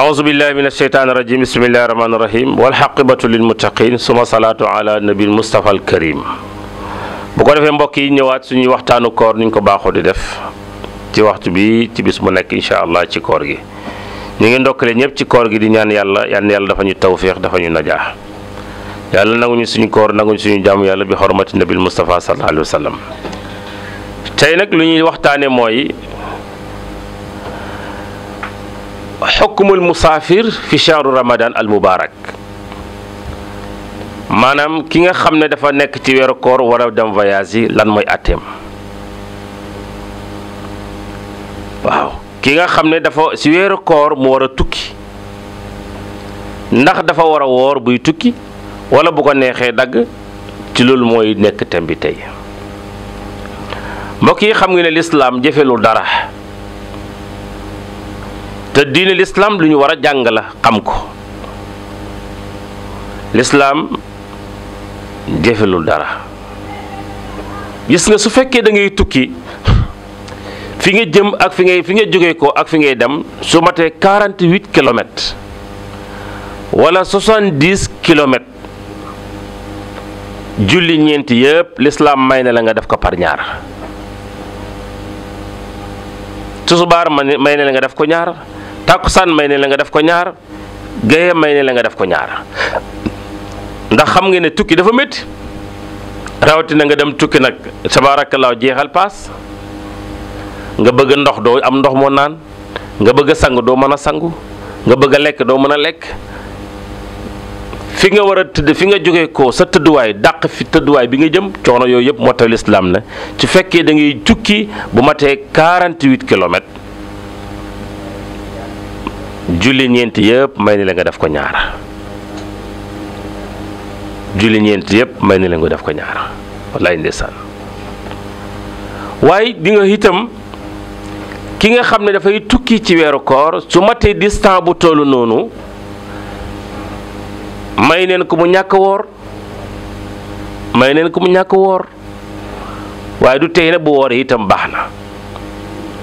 أعوذ بالله من الشيطان الرجيم بسم الله الرحمن الرحيم والحقبة للمتقين ثم صلاة على النبي المصطفى الكريم bu ko defee mbokk yi ñëwaat suñuy waxtaanu koor ni ñu ko baaxoo di def ci waxtu bi ci bis mu nekk incha allah ci koor gi ñu ngi ndokkale ñëpp ci koor gi di ñaan yàlla dafa ñu tawfiix dafa ñu najaax yàlla nanguñu suñu koor nanguñu suñu jaamu yàlla bi xormati nabil Mustafa sallallahu alayhi wa sallam tey nag lu ñuy waxtaane mooy xukmul musaafir fi shahru ramadan al mubarak maanaam ki nga xam ne dafa nekk ci weeru koor war a dem voyage yi lan mooy atteem waaw ki nga xam ne dafa ci weeru koor mu war a tukki ndax dafa war a woor buy tukki wala bu ko neexee dagg ci loolu mooy nekk thème bi tey mbokk yi xam nga ne lislaam jëfelul dara te diine lislaam lu ñu war a jàng la xam ko lislaam jëfelul dara gis nga su fekkee da ngay tukki fi nga jëm ak fi nga jógee ko ak fi ngay dem su matee 48 kilomètres wala 70 kilomètres julli ñeenti yëpp lislaam may na la nga def ko par ñaar tusubaar may na la nga def ko ñaar tàkkusaan may ne la nga def ko ñaar gaye may ne la nga def ko ñaar ndax xam nga ne tukki dafa métti rawatina nga dem tukki nag tabaarakallaa jeexal paas nga bëgg ndox doo am ndox moo naan nga bëgg a sangu doo mën a sangu nga bëgg a lekk doo mën a lekk fi nga war a tëdd fi nga jógee ko sa tëdduwaay dàq fi tëdduwaay bi nga jëm coono yooyu yëpp moo tax lislaam ne ci fekkee da ngay tukki bu matee 48 kilomètres julli ñeenti yëpp may ni la nga def ko ñaar julli ñeenti yëpp may ni la nga def ko ñaar wallaay ndeysaan waaye di nga itam ki nga xam ne dafay tukki ci weeru koor su matee distance bu tollu noonu may neen ko mu ñàkk woor may neen ko mu ñàkk woor waaye du tey ne bu wooree itam baax na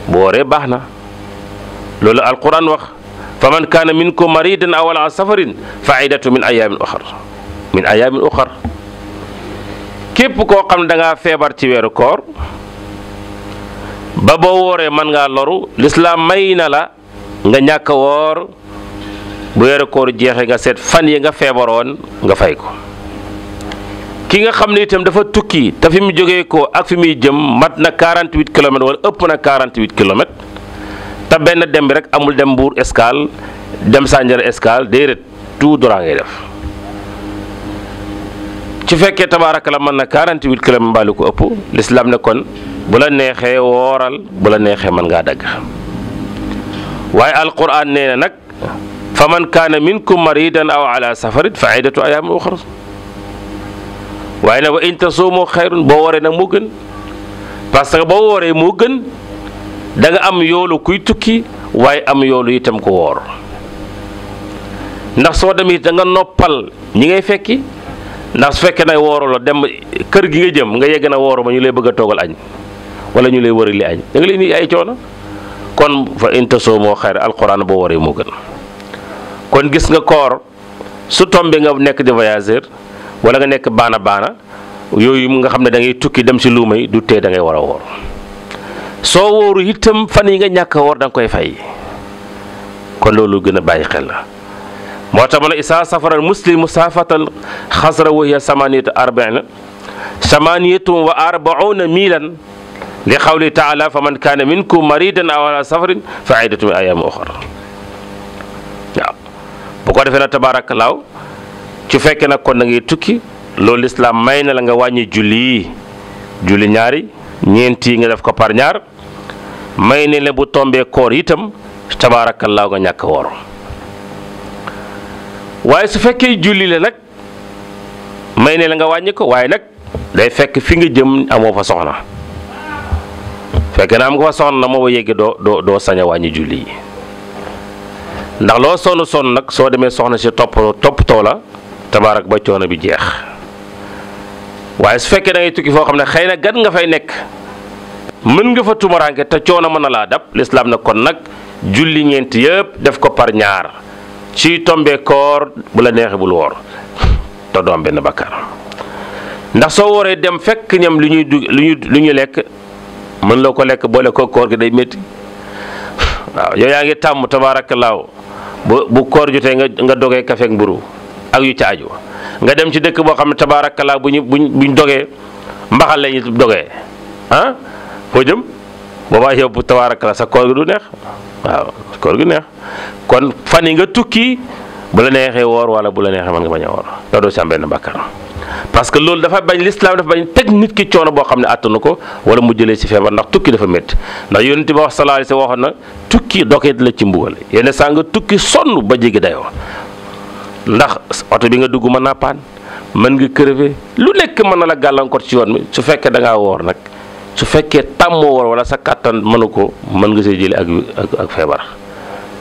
bu wooree baax na loolu alquran wax faman kaana minkum maridan aw ala safarin fa iddatu min ayaamin uxar képp koo xam ne da ngaa feebar ci weeru koor ba boo wooree mën ngaa loru lislaam may na la nga ñàkk a woor bu weeru koor jeexee nga seet fan yi nga feebaroon nga fay ko ki nga xam ne itam dafa tukki te fi mu jógee ko ak fi muy jëm mat na 48 kilomètres wala ëpp na 48 kilomètres te benn dem bi rek amul dem Mbuur escale dem Sandiara escale déedéet tout droit ngay def ci fekkee tabaaraka la mën na 48 kilomètres mbaalu ko ëpp lislaam ne kon bu la neexee wooral bu la neexee mën ngaa dagg waaye alquran nee na nag fa man kaana minkum maridan aw ala safarin fa iddatu ayaamin uxar waaye nag wa in tasuumu xayrun boo wooree nag moo gën parce que boo wooree moo gën da nga am yoolu kuy tukki waaye am yoolu itam ko woor ndax soo demee da nga noppal ñi ngay fekki ndax su fekkee nag wooruloo dem kër gi nga jëm nga yegg na wooru ma ñu lay bëgg a toogal añ wala ñu lay wërali añ da nga leen di ay coono kon fa in tasuumu xayran alquran boo wooree moo gën kon gis nga koor su tombé nga nekk di voyageur wala nga nekk baana yooyu nga xam ne da ngay tukki dem si luuma yi du tee da ngay war a woor soo wóoru itam fan yi nga ñàkk a woor da nga koy fay kon loolu gën a bàyyi xel la moo tax ma ne isaa safaral muslim musaafatal xasra wa hiya samaniyatun wa arbauna milan li qawli taala fa man kaana minkum maridan aw ala safarin fa iddatu min ayaamin uxar waaw bu ko defee nag tabaarakallaahu ci fekkee nag kon da ngay tukki loolu lislaam may na la nga wàññi julli ñaari ñeenti nga def ko par ñaar may ne la bu tombee koor itam tabaarakallaahu nga ñàkk woor waaye su fekkee julli la nag may ne la nga wàññi ko waaye nag day fekk fi nga jëm amoo fa soxna fekk na am nga fa soxna moo ba yegge doo sañ a wàññi julli yi ndax loo sonn nag soo demee soxna si toppatoo la tabaarak ba coono bi jeex waaye su fekkee da ngay tukki foo xam ne xëy na gan nga fay nekk mën nga fa tumuraanke te coono mën na laa dab lislaam na kon nag julli ñeent yëpp def ko par ñaar suy tombee koor bu la neexee bul woor te doom benn bakkaar ndax soo wooree dem fekk ñam lu ñuy lekk mën loo ko lekk boole ko koor gi day métti waaw yow yaa ngi tàmm tabaarakallaahu bu koor jotee nga dogee kafe ak mburu ak yu ca aju nga dem ci dëkk boo xam ne tabaarakallaahu buñ dogee mbaxal lañu dogee foo jëm boobaa yow bu tabaarakallaahu sa koor gi du neex waaw koor gi neex kon fan yi nga tukki bu la neexee woor wala bu la neexee mën nga bañ a woor doo si am benn bàkkaar parce que loolu dafa bañ lislaam dafa bañ teg nit ki coono boo xam ne àttanu ko wala mu jëlee si feebar ndax tukki dafa métti ndax yonent bi wax sallallahu alayhi wa sallam waxoon na tukki dokeet la ci mbugal yenn saa nga tukki sonn ba jéggi dayoo ndax oto bi nga dugg mën naa paan mën nga crever lu nekk mën na la gàllankoor ci yoon mi su fekkee da ngaa woor nag su fekkee tàmmoo woor wala sa kàttan mënu ko mën nga see jëlee ak feebar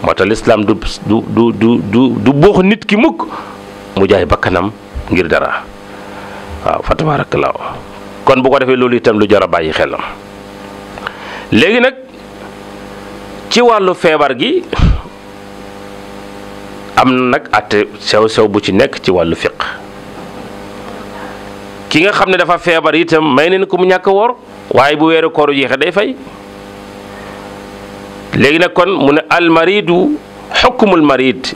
moo tax lislaam du boox nit ki mukk mu jaay bakkanam ngir dara waaw fa tabaarakallaahu kon bu ko defee loolu itam lu jar a bàyyi xelam léegi nag ci wàllu feebar gi am na nag atte sew bu ci nekk ci wàllu fiq ki nga xam ne dafa feebar itam may neen ko mu ñàkk a woor waaye bu weeru kooru jeexee day fay léegi nag kon mu ne almaridu xukkumul marid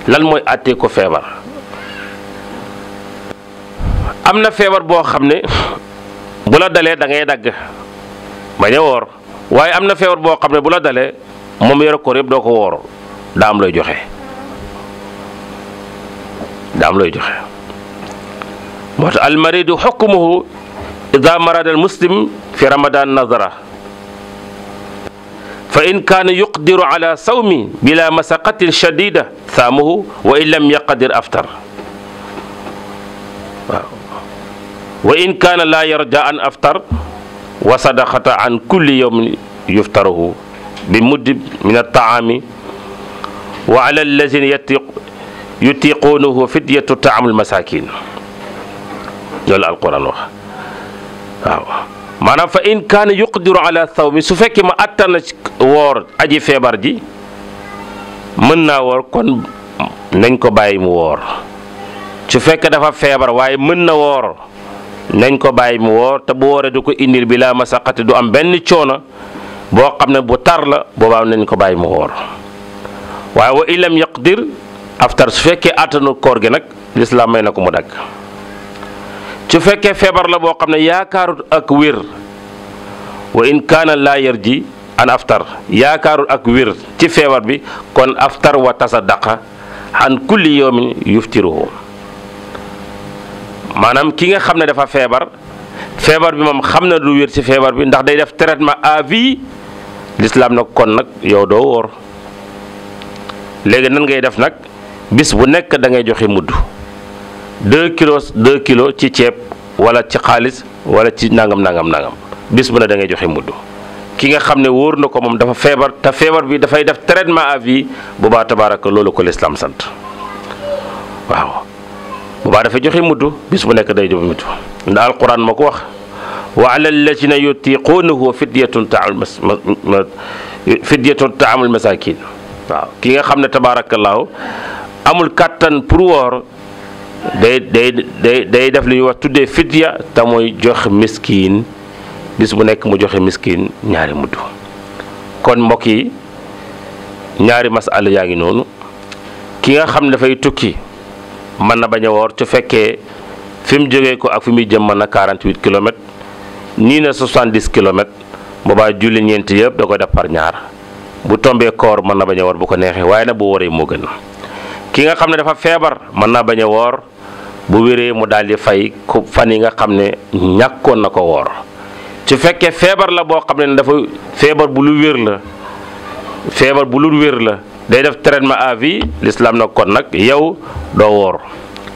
lan mooy àttee ko feebar am na feebar boo xam ne bu la dalee da ngay dagg bañ a woor waaye am na feebar boo xam ne bu la dalee moom weeru koor yëpp doo ko woor daa am looy joxe moo tax almaridu xukmuhu ida marada almuslim fi ramadan nazara fa in kaana yuqdiru ala sawmi bila masaqatin shadida saamuhu wa in lam yaqdir aftar waaw wa in kaana laa yarja an aftar wa sadaqata an kulli yawmin yuftaruhu bi muddi min altaami wa ala allazina yutiquunahu fidyatu taamul masakin loolu alquran wax waaw maanaam fa in kaana yuqdiru ala sawmi su fekkee ma attan na woor aji feebar ji mën naa woor kon nañ ko bàyyi mu woor su fekkee dafa feebar waaye mën na woor nañ ko bàyyi mu woor te bu wooree du ko indil bi laa masaqati du am benn coono boo xam ne bu tar la boobaa nañ ko bàyyi mu woor waaye wa ilam yaqdir aftar su fekkee attanu koor gi nag lislaam may na ko mu dagg su fekkee feebar la boo xam ne yaakaarut ak wér wa in kaana laa yarji an aftar yaakaarut ak wér ci feebar bi kon aftar wa tasaddaqa an kulli yawmin yuftiruhu maanaam ki nga xam ne dafa feebar bi moom xam na du wér ci feebar bi ndax day def traitement à vie l'islam nag kon nag yow doo woor léegi nan ngay def nag bis bu nekk da ngay joxe mudd 2 kilos ci ceeb wala ci xaalis wala ci nangam bis bu ne da ngay joxe mudd ki nga xam ne wóor na ko moom dafa feebar te feebar bi dafay def traitement à vie boobaa tabaaraka loolu ko l'islam sant waaw boobaa dafay joxe mudd bis bu nekk day joxe mudd ndax alquran moo ko wax wa ala allazina yutiquunahu fidyatun taamul masakin waaw ki nga xam ne tabaarakallaahu amul kàttan pour woor day def li ñuy wax tuddee fidya te mooy jox miskin bis bu nekk mu joxe miskin ñaari mudd kon mbokk yi ñaari masala yaa ngi noonu ki nga xam ne dafay tukki mën na bañ a woor su fekkee fi mu jógee ko ak fi muy jëm mën na 48 kilomètres nii na 70 kilomètres boobaa julli ñeenti yëpp da koy def par ñaar bu tombee koor mën na bañ a woor bu ko neexee waaye nag bu wooree moo gën ki nga xam ne dafa feebar mën naa bañ a woor bu wéree mu daal di fay ku fan yi nga xam ne ñàkkoon na ko woor su fekkee feebar la boo xam ne dafa feebar bu lu wér la day def traitement à vie l'islam nag kon nag yow doo woor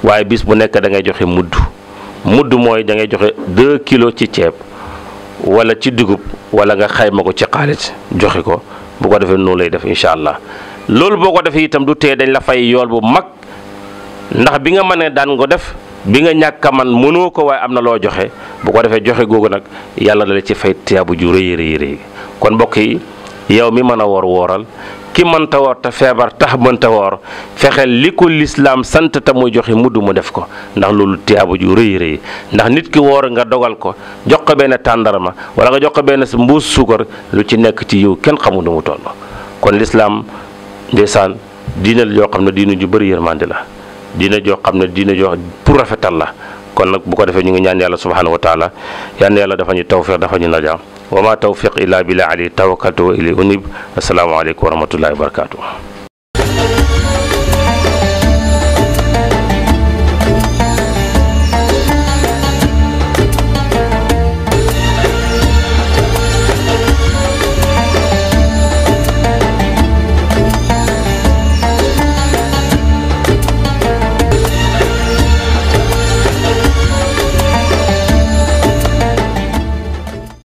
waaye bis bu nekk da ngay joxe mudd mooy da ngay joxe 2 kilos ci ceeb wala ci dugub wala nga xayma ko ci xaalis joxe ko bu ko defee noonu lay def incha allah loolu boo ko defee itam du tee dañ la fay yool bu mag ndax bi nga mënee daan ko def bi nga ñàkk a man mënoo ko waaye am na loo joxe bu ko defee joxe googu nag yàlla dala ci fay tiyaabu ju rëy kon mbokk yi yow mi mën a wooral ki mënta woor te feebar tax mënta woor fexeel li ko lislaam sant te muy joxe mudd mu def ko ndax loolu tiyaaba ju rëy rëy ndax nit ki woor nga dogal ko jox ko benn tàndarma wala nga jox ko benn mbuus suukar lu ci nekk ci yiw kenn xamul nu mu toll kon lislaam ndeysaan diina la joo xam ne diina ju bëri yërmande la diina joo xam ne diina joo pour rafetal la kon nag bu ko defee ñu ngi ñaan yàlla subhanahu wa taala yal na yàlla dafa ñu tawfiq dafa ñu naja wa ma tawfiq illa billah ali tawakkaltu wa ilayhi unib assalaamu aleykum wa rahmatullahi wa barakatuh